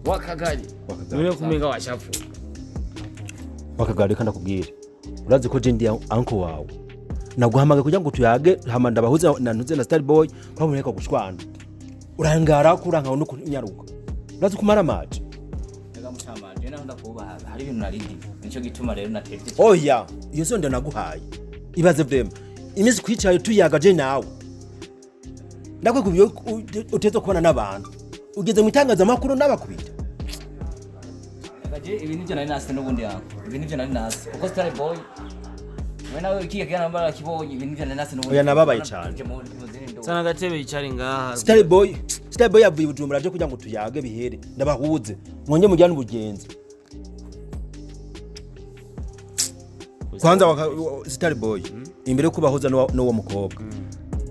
Wakagari. Wakagari. None kumenga washafu. Wakagari, kandi akubwire, urazi ko je ndi uncle wawe, naguhamagaye kugira ngo tuyage, hama ndabahuze na ntuze na Star Boy ko mureka gushwana. Urangara ko uranka no kunyaruka, urazi kumara amaje. Ega mutama, je naho ndakubaha, hari ibintu narindi, nico gituma rero natevye. Oya, iyo so naguhaye. Ibaze vraiment iminsi kwicaye tuyaga je nawe, ndakwe uteze kubona n'abantu ugeze mu itangazamakuru n'abakubita. Ega je ibi nivyo nari nase n'ubundi yangu, ibi nivyo nari nase kuko Star Boy we nawe ikiga kigana mbara kibonye, ibi nivyo nari nase n'ubundi. Oya, nababaye cane. Tuje mu zindi ndo. Sana gatebe yicare ngaha. Star Boy, Star Boy yavuye i Bujumbura aje kugira ngo tuyage bihere, ndabahuze mwonge mujyane ubugenzi. Kwanza Star Boy imbere yo kubahuza n'uwo mukobwa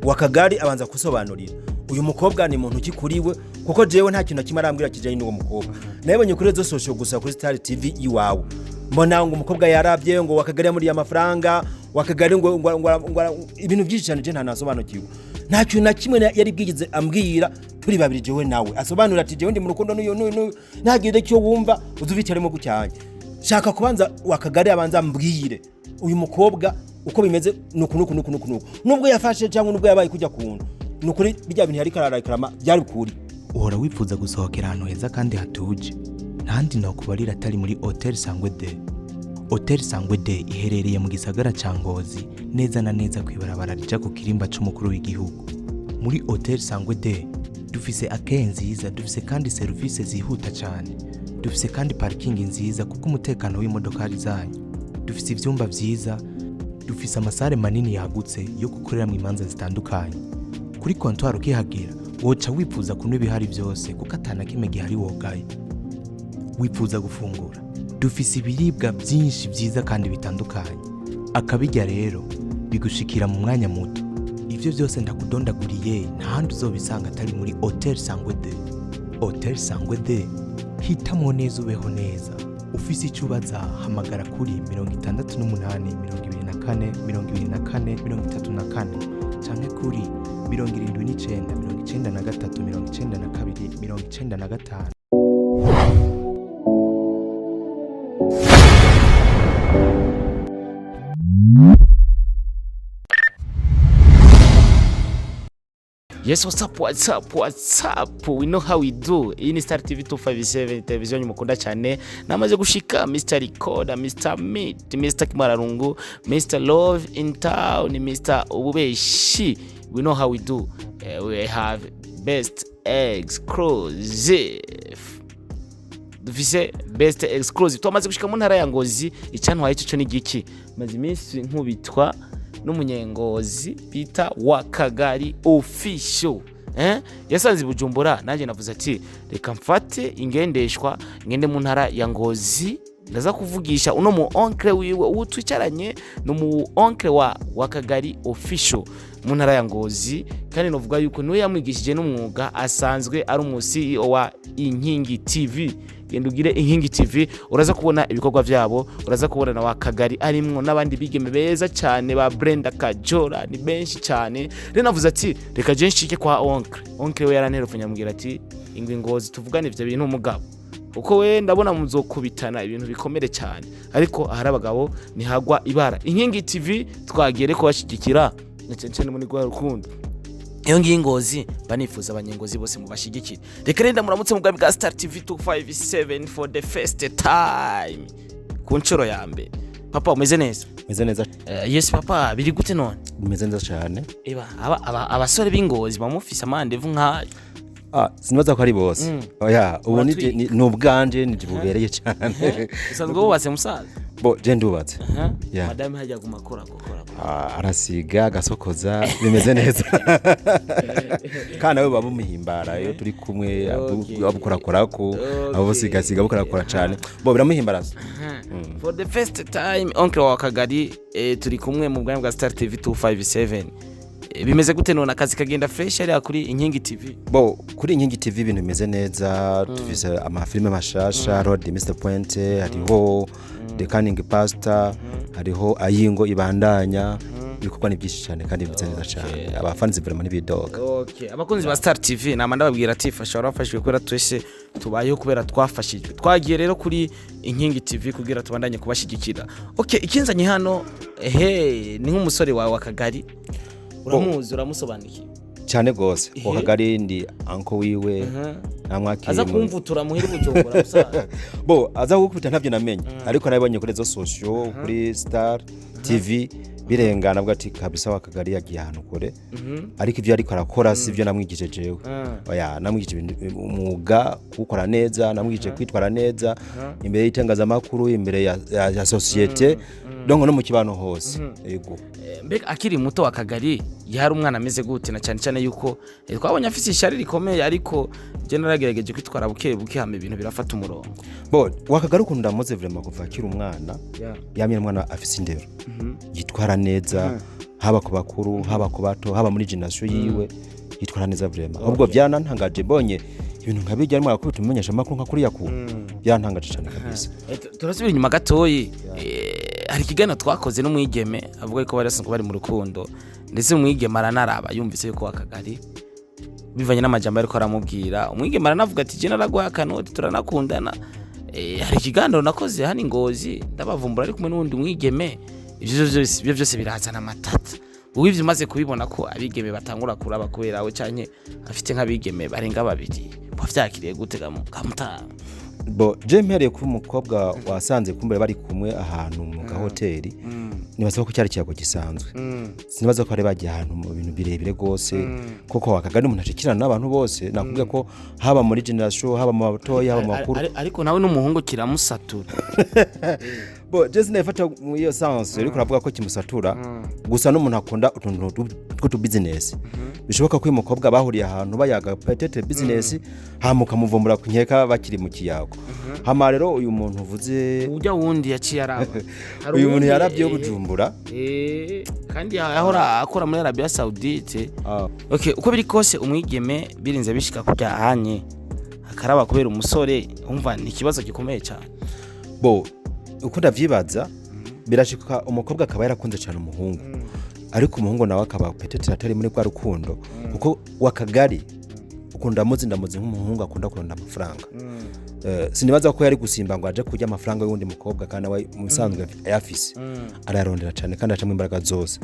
Wakagari, abanza kusobanurira uyu mukobwa ni muntu ki kuri we, kuko jewe nta kintu na kimwe arambwira kijanye n'uwo mukobwa. Nabonye kuri réseaux sociaux gusa, kuri Star TV iwawe, mbona ngo umukobwa yarabye ngo Wakagari yamuriye amafaranga, Wakagari ngo ibintu byinshi cyane. Je nta nasobanukiwe, nta kintu na kimwe yari bwigeze ambwira turi babiri jewe nawe, asobanura ati jewe ndi mu rukundo n'uyu n'uyu n'uyu. Ntagire icyo wumva uzubicaremo gucyanye. Shaka kubanza Wakagari abanza ambwire uyu mukobwa uko bimeze, nuku nuku nuku nuku nuku, nubwo yafashe cyangwa nubwo yabaye kujya kuntu nukuri bijya bintu yariko ararakarama byari kuri. Uhora wifuza gusohokera ahantu heza kandi hatuje? Ntahandi nokubarira atari muri Hotel Sangwe De. Hotel Sangwe De iherereye mu gisagara ca Ngozi, neza na neza kw'ibarabara rija ku kirimba c'umukuru w'igihugu. Muri Hotel Sangwe De dufise akeye nziza, dufise kandi serivisi zihuta cyane, dufise kandi parking nziza kuko umutekano w'imodokari zanyu, dufise ivyumba vyiza, dufise amasare manini yagutse yo gukoreramwo imanza zitandukanye. Kuri comptoir ukihagera woca wifuza kunywa ibihari byose, kuko atana kimwe gihari wogaye. Wifuza gufungura? Dufise ibiribwa byinshi byiza kandi bitandukanye, akabirya rero bigushikira mu mwanya muto. Ivyo byose ndakudondaguriye nta handi uzobisanga atari muri Hotel Sangwe De. Hotel Sangwe De, hitamwo neza ubeho neza. Ufise icyo ubaza, hamagara kuri 68 24 24 34 canke kuri 79 93 92 95. Yes, what's up, what's up, what's up? We know how we do. Iyi ni Star TV 257, televiziyo mukunda cyane. Namaze gushika Mr. Recorder, Mr. Meat, Mr. Kimararungu, Mr. Love in Town, Mr. Ububeshi. We know how we do. We have best exclusive. Dufise best exclusive. Twamaze gushika mu ntara ya Ngozi. Icyantwaye ico cyo ni giki? Maze iminsi nkubitwa n'umunyengozi bita Wakagari Official. Yasanze i Bujumbura, nanjye navuze ati reka mfate ingendeshwa ngende mu ntara ya Ngozi, ndaza kuvugisha uno mu oncle wiwe. Ubu twicaranye ni mu oncle wa Wakagari Official mu ntara ya Ngozi, kandi novuga yuko niwe yamwigishije n'umwuga, asanzwe ari umu CEO wa Inkingi TV. Genda ugire Inkingi TV, uraza kubona ibikorwa byabo, uraza kubona na Wakagari arimwo n'abandi bigeme beza cyane ba Brenda Kajora, ni benshi cyane. Rero navuze ati reka je nshike kwa oncle. Oncle we yaranterefone ambwira ati ingwe Ngozi tuvugane ivyo bintu umugabo, uko we ndabona muzokubitana ibintu bikomere cyane, ariko ahari abagabo ntihagwa ibara. Inkingi TV twagiye kubashyigikira na cyane cyane muri rwa rukundo. Iyo ngiyi Ngozi, mba nifuza abanyengozi bose mubashyigikire. Reka renda muramutse mu bwami bwa Star TV 257 for the first time, ku nshuro ya mbere. Papa, umeze neza? Meze neza. Yes papa, biri gute none? Meze neza cyane. Eba abasore b'Ingozi bamufise amandevu nk'ayo. Ah, sinibaza ko ari bose. Oya, ubu ni Uratwika. ni ubwanje, ni bubereye cyane. Usanzwe wubatse, musaza? Bo je ndubatse. Yeah. Madame hajya guma akora gukora? Ah, arasiga agasokoza, bimeze neza, kandi nawe bamuhimbara iyo turi kumwe, abukorakorako, abusigasiga, abukorakora cyane, bo biramuhimbara. For the first time, oncle wa Kagari, turi kumwe mu bwami bwa Star TV 257. Bimeze gute none? Akazi kagenda fresh hariya kuri Inkingi TV? Bo kuri Inkingi TV ibintu bimeze neza. Dufise amafilime mashasha, hariho The Mr Point, hariho The Cunning Pastor, hariho Ayingo ibandanya. Ibikorwa ni byinshi cyane kandi bimeze neza cyane, abafanzi vraiment ntibidoga. Okay, abakunzi ba Star TV nama ndababwira ati fasha warafashwe kubera twese Tubayeho kubera twafashijwe. Twagiye rero kuri Inkingi TV kugira tubandanye kubashigikira. Okay, ikinzanye hano, ehe, ni nk'umusore wawe wa Kagari, uramuzi, uramusobanukiwe? Cyane gose. Ehe. Wakagari ndi uncle wiwe, namwakiriye. Aza kumvutura muhira Bujumbura musaza. Bo aza gukubita ntabyo namenye, ariko nabibonye kuri réseaux sociaux, kuri Star TV birengana, avuga ati kabisa Wakagari yagiye ahantu kure, ariko ibyo ariko arakora si byo namwigije jewe. Oya, namwigije umwuga, kuwukora neza, namwigije kwitwara neza imbere y'itangazamakuru, imbere ya société, donc no mu kibano hose, yego. Mbega akiri muto wa Kagari yari umwana ameze gute? Na cyane cyane yuko twabonye afise ishyari rikomeye, ariko je naragerageje kwitwara buke buke, hama ibintu birafata umurongo. Bo Wakagari ukuntu ndamuze vraiment, kuva akiri umwana yamye ari umwana afise indero, yitwara neza, haba ku bakuru, haba ku bato, haba muri génération yiwe, yitwara neza vraiment. Ahubwo byarantangaje mbonye ibintu nka bijya arimo arakubita umumenyesha amakuru nka kuriya ku, byarantangaje cyane kabisa. Turasubira inyuma gatoyi. Hari ikiganiro twakoze n'umwigeme avuga ko bari basanzwe bari mu rukundo, ndetse umwigeme aranaraba yumvise yuko Wakagari, bivanye n'amajambo ariko aramubwira, umwigeme aranavuga ati: "Je naraguha akanoti, turanakundana." Hari ikiganiro nakoze hano i Ngozi, ndabavumbura ari kumwe n'uwundi mwigeme. Ivyo vyose birazana amatata. Wowe ivyo umaze kubibona ko abigeme batangura kuraba kubera we, canke afite nk'abigeme barenga babiri, wavyakiriye gute gamutanga? Bo je mpereye kuba umukobwa wasanze kumbere bari kumwe ahantu mu gahoteli, nibaza ko cyari ikiyago gisanzwe. Sinibaza ko bari bagiye ahantu mu bintu birebire rwose, kuko Wakagari umuntu ashikirana n'abantu bose. Nakubwiye ko haba muri génération, haba mu batoya, haba mu bakuru. Ariko nawe n'umuhungu kiramusatura. Bo je sinabifata mu iyo sens, ariko uravuga ko kimusatura gusa. N'umuntu akunda utuntu tw'utu business, bishoboka ko uyu mukobwa bahuriye ahantu bayaga peut-être business, hama ukamuvumbura ku nkeka bakiri mu kiyago. Hama rero uyu muntu uvuze, ujya wundi yaciye araba. Hari uyu muntu uwundi, yaravye Bujumbura. Kandi yahora akora muri Arabia Saoudite. Okay, uko biri kose umwigeme birinze bishika kujya ahanye akaraba kubera umusore, umva ni ikibazo gikomeye cyane. Bo uko ndavyibaza, birashika umukobwa akaba yarakunze cyane umuhungu, ariko umuhungu nawe akaba peut-être atari muri rwa rukundo, kuko Wakagari ukunda ndamuzi, ndamuzi nk'umuhungu akunda kurondera amafaranga. Sinibaza ko yari gusimba ngo aje kurya amafaranga y'uwundi mukobwa, kandi nawe mu bisanzwe ayafise, arayarondera cyane kandi acamo imbaraga zose.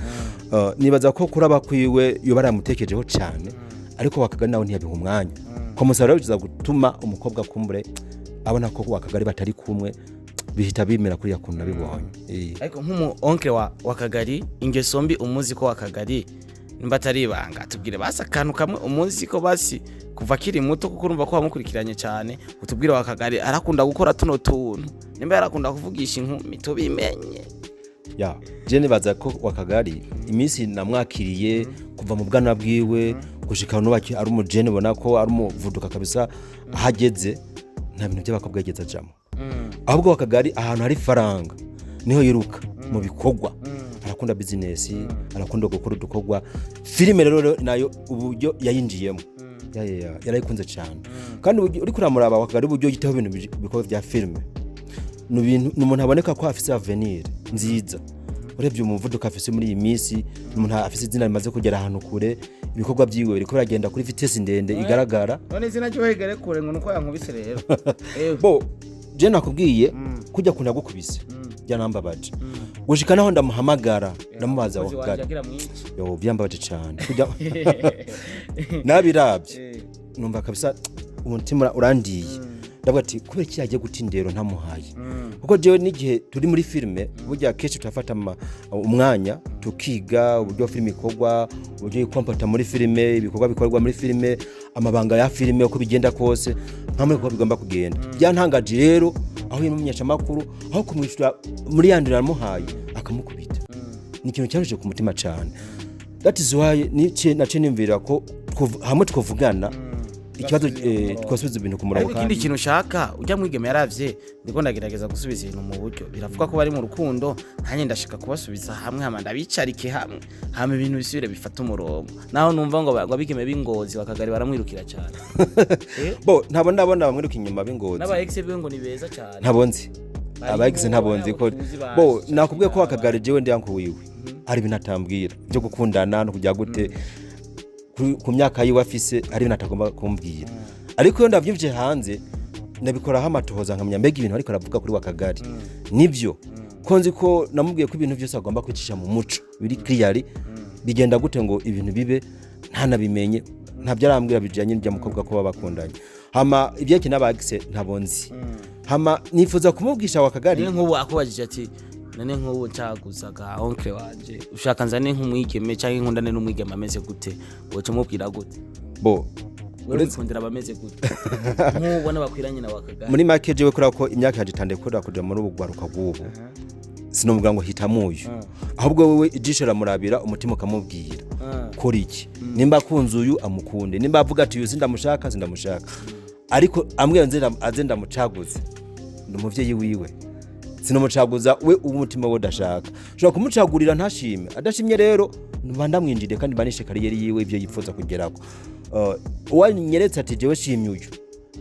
Nibaza ko kuraba kwiwe yoba yaramutekerejeho cyane, ariko Wakagari nawe ntiyabiha umwanya ko musaruro biza gutuma umukobwa kumbure abona ko Wakagari batari kumwe, bihita bimera kuriya kuntu nabibonye. Ariko nk'umu oncle wa Kagari, ingeso mbi umuzi ko wa Kagari, nimba atari ibanga tubwire basi akantu kamwe umuzi ko basi kuva akiri muto, kuko urumva ko wamukurikiranye cyane. Utubwire wa Kagari arakunda gukora tuno tuntu, nimba yarakunda kuvugisha inkumi tubimenye. Ya, je nibaza ko Wakagari iminsi namwakiriye kuva mu bwana bwiwe gushika n'ubu ari umujene, ubona ko ari umuvuduka kabisa. Ahageze nta bintu by'abakobwa yigeze ajamo, ahubwo Wakagari ahantu hari faranga niho yiruka mu bikorwa. Arakunda business, arakunda gukora udukorwa. Filime rero nayo uburyo yayinjiyemo, ya, yarayikunze cyane. Kandi uburyo uriko uramuraba Wakagari, uburyo yitaho ibintu bikorwa bya filime, ni ibintu, ni umuntu aboneka ko afise avenir nziza. Urebye umuvuduko afise muri iyi minsi, ni umuntu afise izina rimaze kugera ahantu kure, ibikorwa byiwe biriko biragenda kuri vitesse ndende igaragara. None izina ryo hegere kure ngo nuko yankubise rero? Bo je nakubwiye kujya kunda gukubise byarambabaje gushika naho ndamuhamagara, ndamubaza Wakagari. Yo, byambabaje cyane kujya nabiravye, numva kabisa umutima urandiye. Ndavuga ati kubera iki yagiye guta indero ntamuhaye? Kuko jewe n'igihe turi muri filime, burya kenshi turafata umwanya tukiga uburyo filime ikorwa, uburyo ikompata muri filime, ibikorwa bikorwa muri filime, amabanga ya filime, uko bigenda kose nka uko bigomba kugenda. Byantangaje rero aho umumenyeshamakuru aho kumwishyura muri ya ndero yamuhaye akamukubita. Ni ikintu cyaruje ku mutima cyane. That is why nice nace nimvira ko hamwe twovugana ikibazo, twasubiza ibintu ku murongo. Ariko ikindi kintu ushaka ujya mwigeme yaravye, ndiko ndagerageza gusubiza ibintu mu buryo. Biravuga ko bari mu rukundo, nanjye ndashaka kubasubiza hamwe, hama ndabicarike hamwe, hama ibintu bisubire bifata umurongo. Naho numva ngo abigeme b'Ingozi Bakagari baramwirukira cyane. Bo ntabwo ndabona bamwiruka inyuma b'Ingozi. N'aba ex biwe ngo ni beza cyane. Ntabo nzi. Barimo. Aba ex ntabo nzi ko tuzi bazi bo nakubwiye ko cyane. Wakagari jewe ndi uncle wiwe, hari ibintu atambwira byo gukundana no kujya gute ku myaka yiwe afise, hari ibintu atagomba kumbwira, ariko iyo ndavyumvise hanze. Ndabikoraho amatohoza, nkamenya mbega ibintu ariko aravuga kuri Wakagari nibyo, ko nzi ko namubwiye ko ibintu byose agomba kwicisha mu muco, biri clear. Bigenda gute ngo ibintu bibe ntanabimenye? Ntabyo arambwira bijyanye n'ibya mukobwa ko baba bakundanye. Hama ibyerekeye n'abagise ntabo nzi. Hama nifuza kumubwisha Wakagari. None nk'ubu akubajije ati: "None nk'ubu ncaguzaga oncle wanje, ushaka nzane nk'umwigeme cyangwa inkundane n'umwigeme ameze gute?" Woca umubwira gute? Bo Wewe wikundira abameze gute nk'ubona bakwiranye na Wakagari? Muri make, jewe kubera ko imyaka yanje itandatu kubera kuja muri ubu rwaruka bw'ubu, sinomubwira ngo hitamo uyu. Ahubwo wewe ijisho riramurabira, umutima ukamubwira kora iki. Nimba akunze uyu, amukunde. Nimba avuga ati: "Uyu sindamushaka, sindamushaka," ariko ambwira nze aze ndamucaguze, ni umuvyeyi wiwe, sinamucaguza we umutima we udashaka. Ushobora kumucagurira ntashime. Adashimye rero mba ndamwinjiriye kandi mba nishe carrière yiwe, ibyo yifuza kugerako. Uwanyeretse ati: "Jewe shimye uyu,"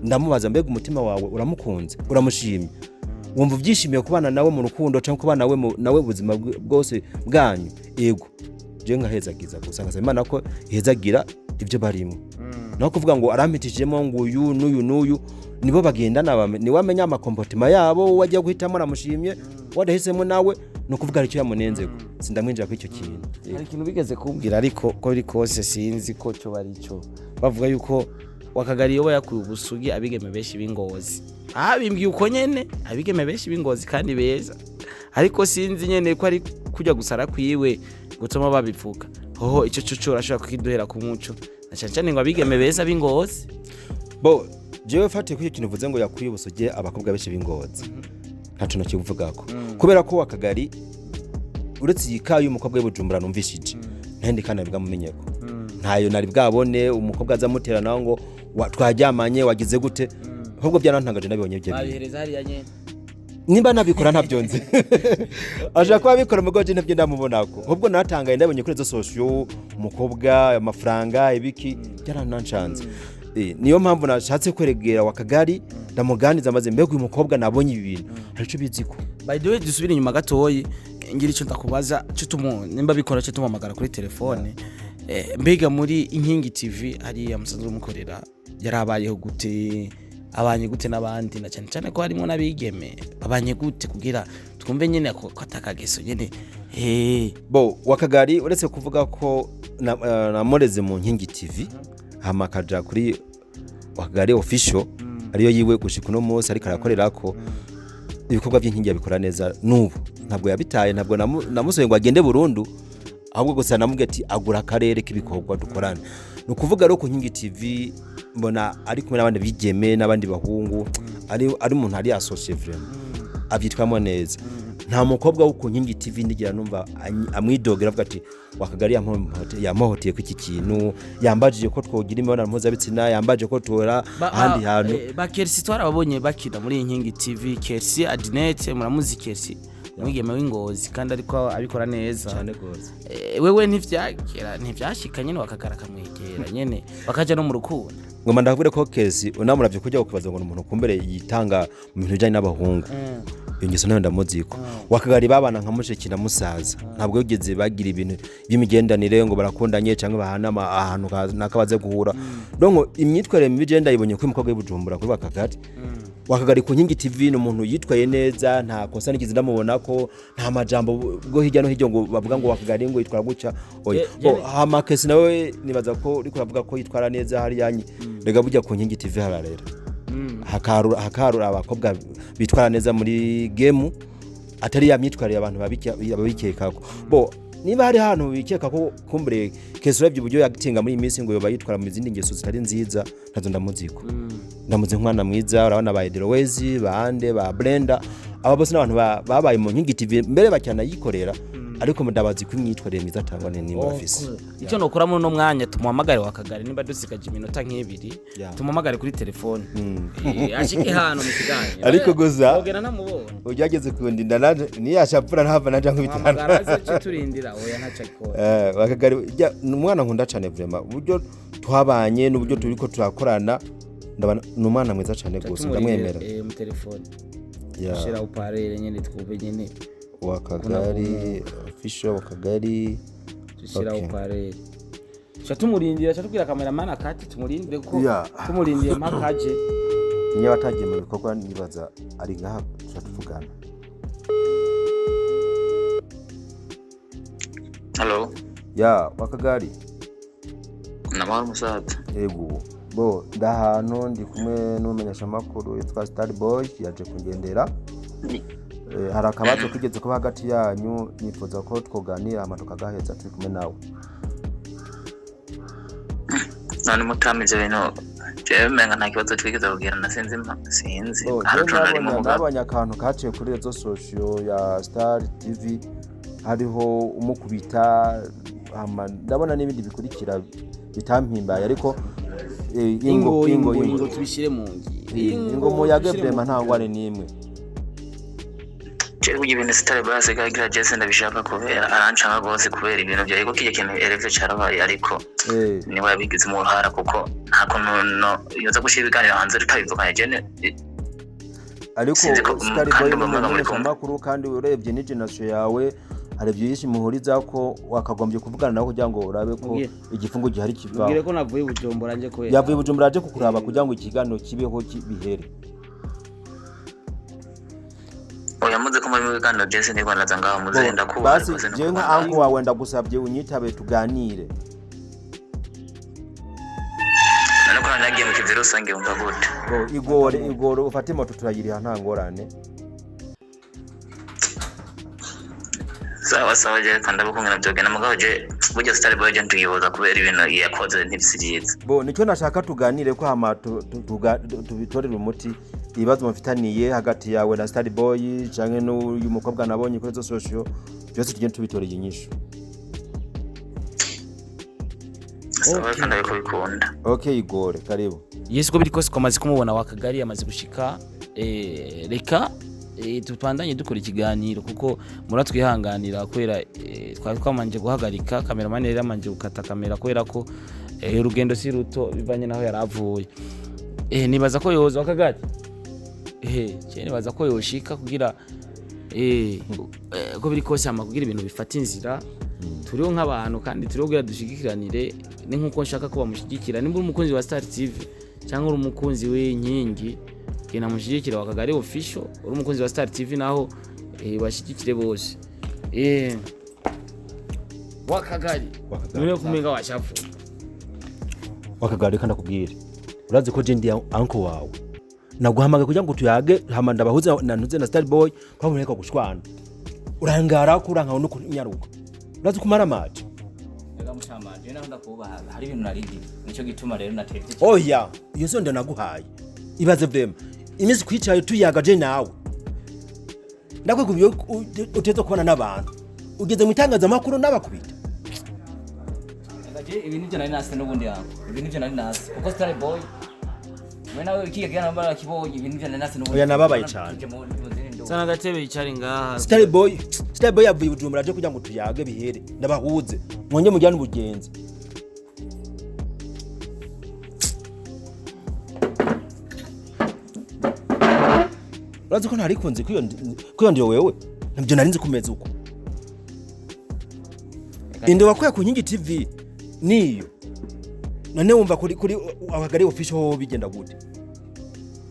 ndamubaza: "Mbega umutima wawe uramukunze, uramushimye, wumva ubyishimiye kubana nawe mu rukundo cyangwa kubana nawe nawe ubuzima bwose bwanyu?" Yego. Je nkahezagiza gusa, ngasaba Imana ko ihezagira ibyo barimo. Naho kuvuga ngo arampitishijemo ngo uyu n'uyu n'uyu, nibo bagendana, niwe amenya ama comportement yabo. Wagiye guhitamo aramushimye, wadahisemo nawe ni ukuvuga hari icyo yamunenzeko. Sindamwinjira kuri icyo kintu. Hari ikintu bigeze kumbwira, ariko ko biri kose sinzi ko cyo bari cyo. Bavuga yuko Wakagari yoba yakuye ubusugi abigeme benshi b'Ingozi. Bimbwiye uko nyene, abigeme benshi b'Ingozi kandi beza, ariko sinzi nyene ko ari kujya gusara kwiwe gutuma babivuga. Hoho ico cyo urashobora kukiduhera ku muco, na cyane cyane ngo abigeme beza b'Ingozi? Bo jewe fatiye kuri icyo kintu uvuze ngo yakuye ubusugi abakobwa benshi b'Ingozi, ntaco nokivugako, kubera ko Wakagari, uretse iyi ka y'umukobwa w'Ibujumbura numvishije, ntandi kandi nari bwamumenyeko, ntayo nari bwabone umukobwa aza amutera nawe ngo twaryamanye, wagize gute. Ahubwo byarantangaje nabibonye ibyo bintu. Babihereza hariya nyene. Nimba nabikora ntabyo nzi, ashobora kuba abikora mu rwego, ntabyo ndamubonako. Ahubwo natangaye ndabonye kuri réseaux sociaux umukobwa, amafaranga, ibiki, byaranancanze. Niyo mpamvu nashatse kweregera Wakagari, ndamuganiza maze: "Mbega uyu mukobwa nabonye ibi bintu, hari icyo biziko?" By the way, dusubire inyuma gatoyi, ngira icyo ndakubaza cyo tumu nimba bikora cyo tumuhamagara kuri telefone. Mbega muri Inkingi TV hariya musanzwe mukorera, yarabayeho gute? Abanye gute n'abandi, na cyane cyane ko harimo n'abigeme? Babanye gute kugira twumve nyene ko atakageso nyene? Bo Wakagari, uretse kuvuga ko namureze mu Nkingi TV, hama akaja kuri Wakagari Official ariyo yiwe gushika uno munsi, ariko arakorera ko ibikorwa by'Inkingi yabikora neza n'ubu ntabwo yabitaye. Ntabwo namusoye ngo agende burundu, ahubwo gusa namubwiye ati: "Agura akarere k'ibikorwa dukorana." Ni ukuvuga rero ku Nkingi TV mbona ari kumwe n'abandi bigeme n'abandi bahungu, ari umuntu ari associé, vraiment abyitwamo neza. Nta mukobwa wo ku Nkingi TV ndigira numva amwidogera avuga ati: "Wakagari yampohoteye ko iki kintu, yambajije ko twogira imibonano mpuzabitsina, yambajije ko tora ahandi hantu." Ba Kersi twarababonye bakina muri Inkingi TV. Kersi Adinete, muramuzi Kersi, umwigeme w'Ingozi kandi ariko abikora neza. Cyane gose. Wewe ntivyagera, ntivyashika nyene Wakagara akamwegera nyene bakaja no mu rukundo? Ngoma ndavuga ko Kesi unamuravye kujya ukibaza ngo ni umuntu kumbere yitanga mu bintu bijanye n'abahungu, iyo ngeso nayo ndamuziko. Wakagari babana nka mushiki na musaza, ntabwo yigeze bagira ibintu by'imigendanire ngo barakundanye cyangwa bahana ahantu naka baze guhura. Donc imyitwarire mibi je ndayibonye kuri umukobwa w'Ibujumbura kuri Wakagari. Wakagari ku Nkingi TV ni umuntu yitwaye neza, nta kosa nigeze ndamubona ko, nta majambo bwo hirya no hirya ngo bavuga ngo Wakagari ngo yitwara gutya, oya. Bo hama Kesi nawe nibaza ko uriko uravuga ko yitwara neza hariya, rega burya ku Nkingi TV hararera, hakarura abakobwa bitwara neza muri game, atari ya myitwarire abantu babikekako. Bo niba hari ahantu bikeka ko kumbure Kesi, uravye uburyo yagitinga muri iyi minsi, ngo yoba yitwara mu zindi ngeso zitari nziza, ntazo ndamuziko. Ndamuzi nk'umwana mwiza. Urabona ba Edelowezi, ba Ande, ba Brenda, aba bose n'abantu babaye mu Nkingi TV mbere bacyanayikorera, ariko ndabazi ko imyitwarire myiza atangwa n'imwe bafise. Icyo nokora muri uno mwanya, tumuhamagare Wakagari nimba dusigaje iminota nk'ibiri. Tumuhamagare kuri telefone, ashike hano mu kiganiro. Ariko gusa- ogera namubonye. Ugerageze kundinda nanje niyashapfura ntava naja nk'ibitanu. Muhamagara aze ce turindira. Oya, ntaco akora. Wakagari ni umwana nkunda cyane vraiment, uburyo twabanye n'uburyo turiko turakorana, ndabona ni umwana mwiza cyane gusa, ndamwemera. Mu telefone. Yeah. Shira uparere nyene twumve nyene. Wakagari Official, Wakagari. Dushira Okay. uparere, cha tumurindira, cha tubwira cameraman akati tumurindire kuko Yeah. tumurindiriye mpaka aje. Niyo atagiye mu bikorwa, nibaza ari ngaha, tuca tuvugana. Halo, Ya Wakagari. Namahoro musaza. Ego, bo ndahantu ndi kumwe n'umumenyeshamakuru yitwa Star Boy, yaje kungendera. Hari akabazo kigeze kuba hagati yanyu, nifuza ko twoganira hama tukagaheza turi kumwe nawe. None mutama ivyo bintu jewe umenga nta kibazo twigeze kugirana, sinzi sinzi. Bo, Hari jewe utuntu narimo mugabo. Nabonye akantu kaciye kuri réseaux sociaux ya Star TV, hariho umukubita, hama ndabona n'ibindi bikurikira bitampimbaye, ariko ingo ingo ingo tubishyire mu ngiro. Ingo muyage vraiment, nta ngwane n'imwe. Jewe burya ibintu Star Boy asigaye agira jewe sindabishaka kubera arancanga gose, kubera ibintu vya ego kirya kintu erevye carabaye, ariko niwe yabigize uruhara, kuko nta kuntu no yoza gushira ibiganiro hanze tutabivuganye jewe Ariko sinzi ko Star kandi Boy ni mba muri kumwe. umumenyeshamakuru, kandi urebye n'igeneration yawe hari byinshi muhuriza ko wakagombye kuvugana nawe kugira ngo urabe ko Mubwire. igifungo gihari kivaho. Mubwire ko navuye Bujumbura nje kubera Yavuye Bujumbura aje kukuraba kugira ngo ikiganiro kibeho bihere. Oya, muze ko muri mu biganiro jewe sindiko ndaza ngaho muze ndakubaha, Basi ariko jewe siniko nka ndaza. anko wawe ndagusabye unyitabe tuganire. None ko nari nagiye mu kivi rusange, wumva gute? Bo, igore igore ufate moto turayiriha, nta ngorane. Sawa sawa, jewe kandi ndabukungena vyogenda, mugabo je burya Star Boy je ntuyibuza kubera ibintu yakoze ntibisi vyiza. Bo, nicyo nashaka tuganire ko hama tubitorere umuti ibibazo mufitaniye hagati yawe na Star Boy canke n'uyu mukobwa nabonye kuri réseaux sociaux, byose tugende tubitoreye inyishu. Sawa, kandi ariko bikunda. Okay, igore, karibu. Yesu, ko biri kose twamaze kumubona, wa Kagari yamaze gushika. Reka tubandanye dukora ikiganiro kuko muratwihanganira kubera twari twamanje guhagarika, kameramani yari yamanje gukata kamera kubera ko urugendo si ruto bivanye naho yari avuye. Nibaza ko yoza wa Kagari, je nibaza ko yoshika kugira ko biri kose ama kugira ibintu bifata inzira. Turiho nk'abantu kandi turiho kugira dushigikiranire. Ni nkuko nshaka ko bamushyigikira. Nimba uri umukunzi wa Star TV cyangwa uri umukunzi w'inkingi, genda mushyigikira wa Kagari Official. Uri umukunzi wa Star TV naho, bashyigikire bose. Wa Kagari. Wa Kagari. None kumenga washafu. Wakagari, kandi akubwire, urazi ko je ndi anko wawe, naguhamagaye kugira ngo tuyage hama ndabahuze na ntuze na Star Boy kwa mureka gushwana, urangara ko urankawe no kunyaruka, urazi kumara amaje. Ega mucamanje, naho ndakubaha, hari ibintu narindi, nico gituma rero natevye. Oya, iyo so ndo naguhaye. Ibaze vraiment iminsi kwicaye tuyaga je nawe, ndakwikubiye uteze kubona n'abantu ugeze mu itangazamakuru n'abakubita. Ega je ibi nivyo nari nase n'ubundi yangu, ibi nivyo nari nase kuko Star Boy we nawe ikiga kiganiro barakibonye, ibi nivyo nari nase n'ubundi. Oya, nababaye cane. Tuje mu zindi ndobo. Sana agatebe yicare ngaha. Star Boy, Star Boy yavuye i Bujumbura aje kugira ngo tuyage bihere, ndabahuze mwonge mujyane ubugenzi. Urazi ko ntarikunze kwiyondera wewe, ntabyo nari nzi kumeza uko inde wakuye ku Nkingi TV niyo. None wumva kuri Akagari Official ho bigenda gute?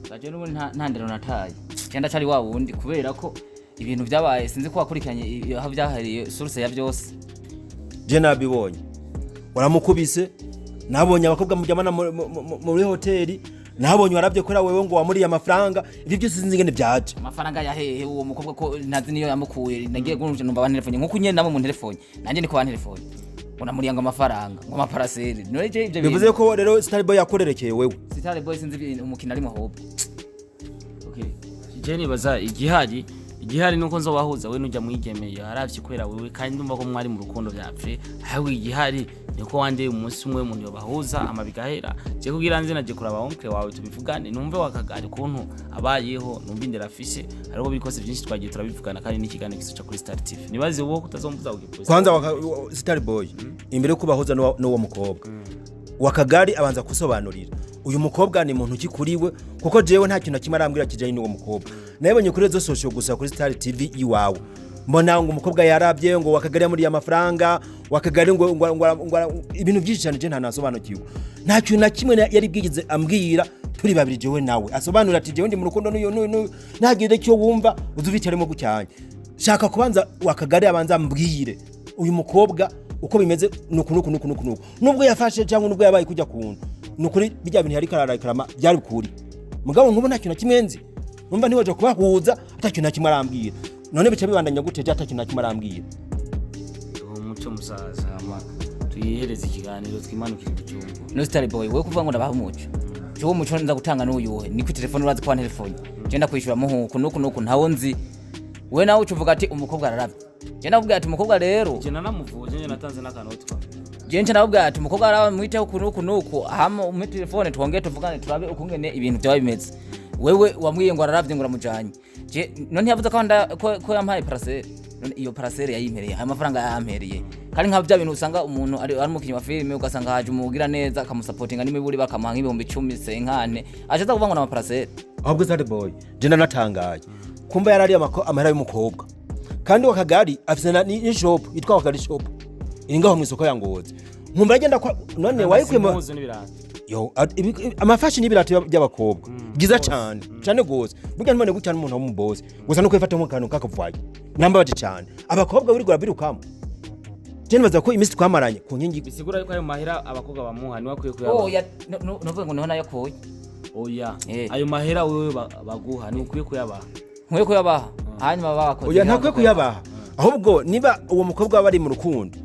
Gaje n'ubundi nta ndero nataye, cyenda cari wa wundi, kubera ko ibintu byabaye sinzi ko wakurikiranye aho byahariye source ya byose. Je nabibonye waramukubise, nabonye abakobwa mujyamana muri hoteli, nabonye warabye kuri wewe ngo wamuriye amafaranga. Ibyo byose sinzi ingene byaje. Amafaranga ya hehe? Uwo mukobwa ko ntazi niyo yamukuye. Nagiye gurumje numva bantelefone nkuko nyene nabo mu telefone, nanjye niko bantelefone ngo namuriye ngo amafaranga, ngo amaparaseri. None je ibyo Bivuze ko rero Star Boy yakorerekeye wewe. Star Boy sinzi umukino arimo ahubwo. Okay. Je nibaza igihari nuko nzobahuza we nujya mwigemeye aravye kubera wewe, kandi ndumva ko mwari mu rukundo vyapfe. Ahubwo igihari niko wande umunsi umwe umuntu yobahuza ama bigahera. Je kugira nze naje kuraba oncle wawe tubivugane, numve Wakagari kuntu abayeho, numve indera afise. Ariko biri kose byinshi twagiye turabivugana, kandi n'ikiganiro kizoca kuri Star TV. Nibaze wowe kutazombuza ugiposta. Kwanza Star Boy imbere yo kubahuza n'uwo mukobwa, Wakagari abanza kusobanurira uyu mukobwa ni muntu ki kuri we, kuko jewe nta kintu na kimwe arambwira kijanye n'uwo mukobwa. Nabonye kuri réseaux sociaux gusa, kuri Star TV iwawe, mbona ngo umukobwa yarabye ngo Wakagari yamuriye amafaranga, Wakagari ngo ibintu byinshi cyane. Je nta nasobanukiwe, nta kintu na kimwe yari bwigeze ambwira. Turi babiri, jewe nawe, asobanura ati jewe ndi mu rukundo n'uyu n'uyu n'uyu, ntagire icyo wumva uzubicaremo gucyanya. Shaka kubanza Wakagari abanza ambwire uyu mukobwa uko bimeze, nuku nuku nuku nuku nuku, nubwo yafashe cyangwa nubwo yabaye kujya kuntu, nukuri bijya bintu yariko ararakarama byari kuri. Mugabo nkubu nta kintu na kimwe nzi, numva ntiwaje kubahuza ata kintu na kimwe arambwira. None bica bibandanya gute je ata kintu na kimwe arambwira? Uwo muco musaza, hama tuyihereze ikiganiro, twimanukire Bujumbura. No, Star Boy, wewe kuvuga ngo ndabaha umuco, jewe umuco nza gutanga n'uyuhe? Ni ku telefone, urazi ko telefone je ndakwishura muhuku nuku nuku, ntawo nzi. We nawe uca uvuga ati umukobwa araravye, je ndakubwira ati umukobwa rero Je nanamuvuje, njye natanze n'akanoti kwa je nca ndakubwira ati umukobwa araba, mwiteho uku nuku nuku, hama umpe telefone twongere tuvugane, turabe ukungene ibintu byaba bimeze. Wewe wamwiye ngo araravye, ngo uramujanye. Je none ntiyavuze ko ko yampaye parcelle? None iyo parcelle yayimpereye, ayo mafaranga yayampereye? Kandi nka bya bintu usanga umuntu ari umukinnyi wa filime, ugasanga haje umugira neza akamusapotinga n'imiburi, bakamuha nk'ibihumbi 10 senkane, aje aza kuvuga ngo ni amaparcelle. Ahubwo Star Boy, je nanatangaye kumva yarari amahera y'umukobwa, kandi Wakagari afise ni shop yitwa Wakagari Shop iri ngaho mu isoko ya Ngozi. Nkumva agenda kwa none wayikuye Impuzu n'ibirato. Yo, amafashion y'ibirato by'abakobwa byiza cyane cyane gose. Burya ntibone gutya n'umuntu w'umubosi gusa no kwifata mu kantu kakavaye, nambabaje cyane abakobwa wirirwa birukamo. Je nibaza ko iminsi twamaranye ku nkingi Bisigura yuko ayo mahera abakobwa bamuha niwe akwiye kuyabaha. Oya, nuvuga ngo niho nayakuye. Oya. Eh. Ayo mahera wewe baguha niwe ukwiye kuyabaha. Nkwiye kuyabaha, hanyuma babakoze. Oya, ntakwiye kuyabaha. Ahubwo niba uwo mukobwa waba ari mu rukundo,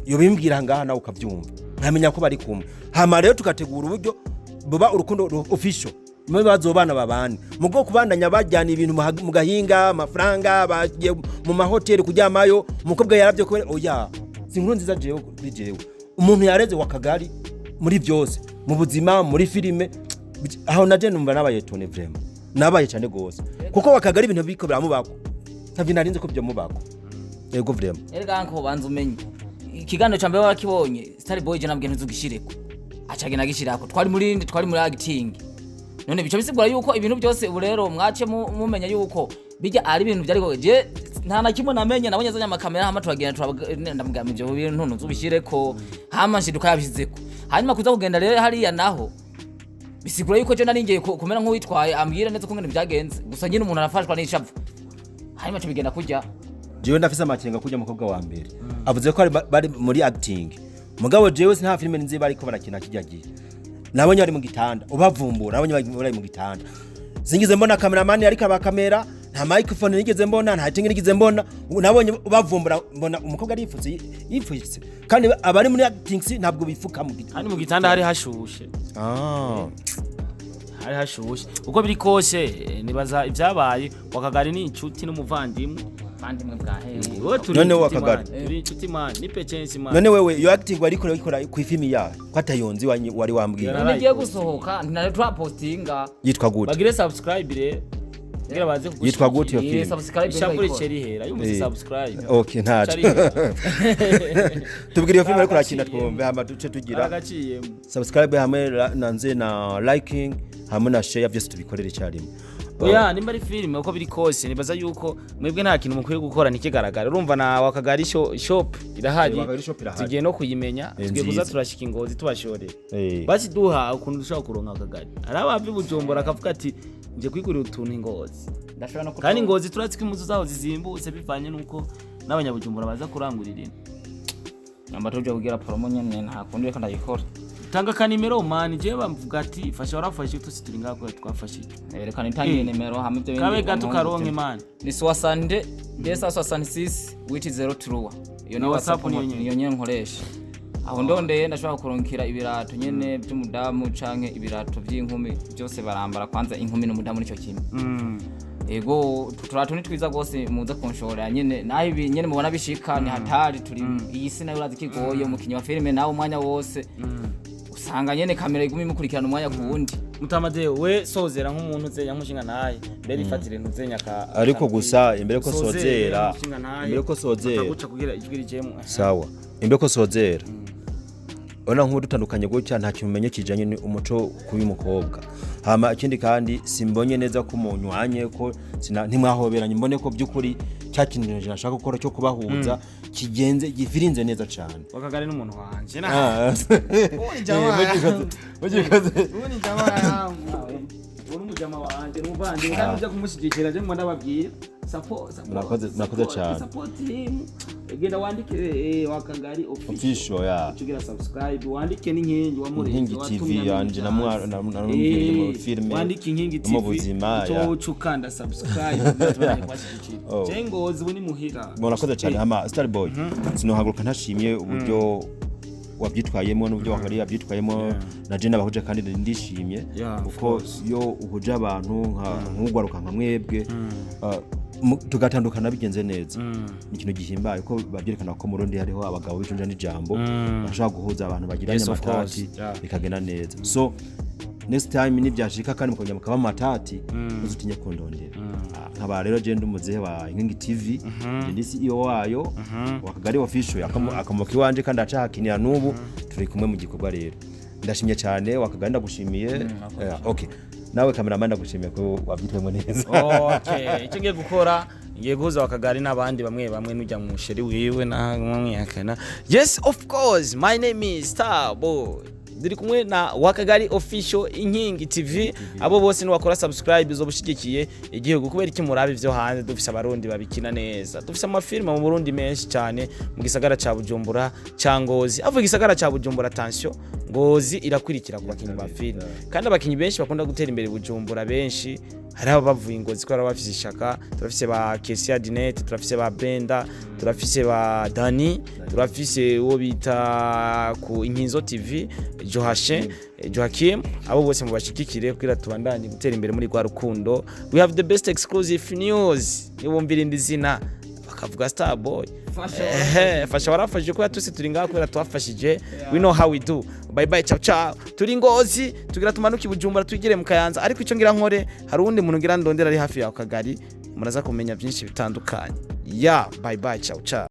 yobimbwira ngaha nawe ukabyumva, nkamenya ko bari kumwe, hama rero tugategura uburyo buba urukundo official mwe bazobana babane mu bwo kubandanya bajyana ibintu mu gahinga, amafaranga bagiye mu mahoteli kuryamayo, umukobwa yaravye ko. Oya, si inkuru nziza jewe kuri jewe. Umuntu yareze Wakagari muri byose, mu buzima, muri filime, aho naje numva nabaye tone, vraiment nabaye cyane gose, kuko Wakagari ibintu biko biramubako, ntavyo narinzi ko byamubako. Yego, vraiment. Erega nko banza umenye ikiganiro ca mbere warakibonye, Star Boy, je nabwiye ntuzugishireko, acagenda agishirako. Twari muri acting. None bica bisigura yuko ibintu byose ubu rero mwace mumenya yuko bijya ari ibintu byariko. Je nta na kimwe namenye, nabonye azanye amakamera, hama turagenda, ndamubwira ivyo bintu ntuzubishireko, hama nshiduka yabishizeko. Hanyuma kuza kugenda rero hariya naho bisigura yuko je nari ngiye kumera nk'uwitwaye, ambwira neza ukungene byagenze. Gusa nyine umuntu arafashwa n'ishavu, hanyuma aca bigenda kurya. Jewe ndafise amakenga kurya mukobwa wa mbere avuze ko bari muri acting, mugabo jewe nta filime nzi bariko barakina kijya gihe. Nabonye bari mu gitanda ubavumbura, nabonye bari mu gitanda, singize mbona cameraman ariko abakamera, nta microphone nigeze mbona, nta tingi nigeze mbona. Nabonye ubavumbura, mbona umukobwa arifutse, yifutse, kandi abari muri acting si ntabwo bifuka mu gitanda. Kandi mu gitanda hari hashushe. Ah. Hari hashushe uko biri kose. Nibaza ibyabaye, Wakagari ni inshuti n'umuvandimwe. Bandimwe bwa hehe? Wowe turi None inshuti, Wakagari. man. Turi inshuti man, ni pechensi man. None wewe iyo acting wariko urayikora ku ifimi yayo ko atayonzi wari wambwiye? None igiye gusohoka ntinari turapostinga. Yitwa gute? Bagire subscribe rero kugira baze. Yitwa gute iyo Iyi filime? Subscribe Ishapu ndayikora. riceri hera yumvise. Eh. Subscribe. Okay, ntaco. Cari hera. Tubwire iyo filime ariko urakina Baragaciyemo. twumve, hama duce tugira Baragaciyemo. subscribe hamwe nanze na liking hamwe na share, byose tubikorere icyarimwe. Oya, nimba ari filime, uko biri kose nibaza yuko mwebwe nta kintu mukwiye gukora ntikigaragara. Urumva na Wakagari Shop irahari. Wakagari Shop irahari. Tugiye no kuyimenya. Tugiye kuza Nziza. turashika Ingozi tubashorera. Eh. Basi duha ukuntu dushobora kuronka Akagari, hari abava i Bujumbura akavuga ati nje kwigurira utuntu Ingozi. Ndashobora no Kandi Ingozi turazi ko impuzu zaho zizimbutse bivanye n'uko n'abanyabujumbura baza kurangurira ino. Namba tuje kugira promo nyene, nta kundi, reka ndayikora. Tanga kanimero man, je bamvuga ati fasha, warafashe, tusi turi ngaho kubera twafashe icyo. Reka nitangiye Eh. nimero hamwe ibyo bindi. Kabe gato karonke man. Ni 60 266 803. Iyo ni Na WhatsApp WhatsApp. Niyo nyene. Niyo nyene nkoresha. Aho ndondeye ndashobora kuronkera ibirato nyene by'umudamu canke ibirato by'inkumi, byose barambara. Kwanza inkumi n'umudamu nico kimwe. Ego, utu turato ni twiza gose, muza kunshorera nyene. Naho ibi nyene mubona bishika ni hatari, turi iyi si nayo urazi kigoye. Umukinyi wa filime nawe umwanya wose usanga nyene kamera iguma imukurikirana umwanya ku wundi. Mutamade we sozera nk'umuntu uzenya nkushinga naye mbere ifatire ntuzenya ka Ariko gusa imbere ko Sozera, sozera nkushinga ntaye. imbere ko sozera Bakaguca kugira ijwi rijemwo. Sawa, imbere ko sozera, urabona nk'ubu dutandukanye gutya, nta kintu umenye kijanye n'umuco k'uyu mukobwa. Hama ikindi kandi simbonye neza ko munywanye, ko ntimwahoberanye, mbone ko by'ukuri cya kintu nashaka gukora cyo kubahuza kigenze gifirinze neza cyane. Wakagari n'umuntu wanje na Ah, jamaa. mugikoze. Ubu ni jamaa yangu. N'umujama wanje, n'umuvandimwe, kandi uja kumushyigikira je ndababwira support, support. Murakoze cyane. Support him. Genda wandike Wakagari Official. Official, yeah. Ucugira subscribe, wandike n'Inkingi wamurenze. Inkingi Watumye TV amenya yanje hasi. namwumviriye mu filime, Wandike Inkingi no mu TV buzima, yeah. uco ukanda subscribe kugira tubandanye kubashyigikira. Oh. Je Ngozi ubu ni muhira. Murakoze cyane. Hama Star Boy, sinohaguruka ntashimye uburyo wabyitwayemo n'uburyo wakariye yabyitwayemo na je nabahuje, kandi ndishimye Yeah, of kuko iyo uhuje abantu nk'ugwaruka nka mwebwe, tugatandukana bigenze neza, ni ikintu gihimbaye ko babyerekana ko mu Burundi hariho abagabo b'ijunja n'ijambo bashobora guhuza abantu bagiranye Yes, of course. amatati bikagenda neza. So next time nibyashika kandi mukongera mukaba amatati, ntuzutinye kundondera. Nkaba rero je ndi umuzehe wa Inkingi TV, je ndi CEO wayo wa Kagari Official, akamoka iwanje kandi acahakinira n'ubu turi kumwe mu gikorwa. Rero ndashimye cyane wa Kagari, ndagushimiye. Okay, nawe cameraman, ndagushimiye ko wabyitwemo neza. Okay, icyo ngiye gukora, ngiye guhuza Wakagari n'abandi bamwe bamwe, nujya mu chéri wiwe na mwamwihakana. Yes, of course, my name is Starboy, turi kumwe na Wakagari Official, Inkingi TV. Abo bose niwakora subscribe uzobushigikiye igihugu. Kubera iki murabe ivyo hanze, dufise Abarundi babikina neza? Dufise amafilme mu Burundi menshi cyane, mu gisagara ca Bujumbura, ca Ngozi. Avuga igisagara ca Bujumbura, attention, Ngozi irakwirikira ku bakinyi ba filme, kandi abakinyi benshi bakunda gutera imbere Bujumbura, benshi hari aba bavuye Ngozi ko bafise ishaka. Turafise ba Kesia Dinette, turafise ba Brenda, turafise ba Dani, turafise uwo bita ku Inkinzo TV, Joachim, Joachim. Abo bose mubashigikire kugira tubandanye gutera imbere muri rwa rukundo. We have the best exclusive news. Niwumvira indi zina bakavuga Starboy. Ehe, fasha warafashije kubera twese turi ngaha kubera twafashije. We know how we do. Bye bye, ciao ciao. Turi Ngozi, tugira tumanuke i Bujumbura, twigire mu Kayanza, ariko icyo ngira nkore, hari uwundi muntu ngira ndondera ari hafi yawe Kagari, muraza kumenya byinshi bitandukanye. Ya, bye bye, ciao ciao.